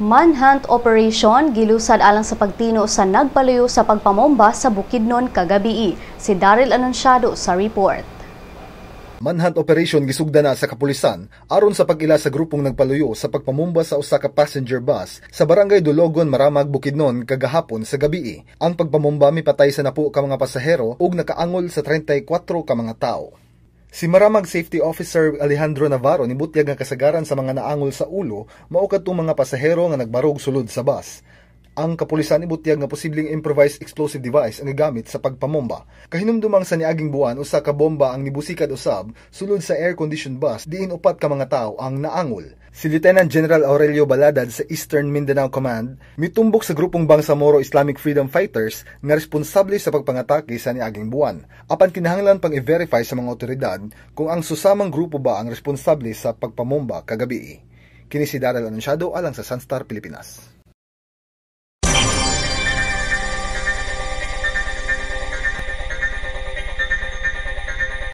Manhunt operation gilusad alang sa pagtino sa nagpaluyo sa pagpamomba sa Bukidnon kagabii. Si Daryl Anunciado sa report. Manhunt operation gisugda na sa kapulisan aron sa pag-ila sa grupong nagpaluyo sa pagpamomba sa usa ka passenger bus sa Barangay Dulogon, Maramag, Bukidnon kagahapon sa gabii. Ang pagpamomba mipatay sa 10 ka mga pasahero ug nakaangol sa 34 ka mga tawo. Si Maramag Safety Officer Alejandro Navarro nibutyag nga kasagaran sa mga naangol sa ulo mao kadtong mga pasahero nga nagbarog sulod sa bus. Ang kapulisan ibutyag nga posibleng improvised explosive device ang gigamit sa pagpamomba. Kahinumdumang sa niaging buwan, usa ka bomba ang nibusikad usab sulod sa air-conditioned bus diin 4 ka mga tawo ang naangol. Si Lieutenant General Aurelio Baladad sa Eastern Mindanao Command mitumbok sa grupong Bangsamoro Islamic Freedom Fighters nga responsable sa pagpangatake sa niaging buwan. Apan kinahanglan pang i-verify sa mga otoridad kung ang susamang grupo ba ang responsable sa pagpamomba kagabii. Kini si Daryl Anunciado alang sa Sunstar Pilipinas.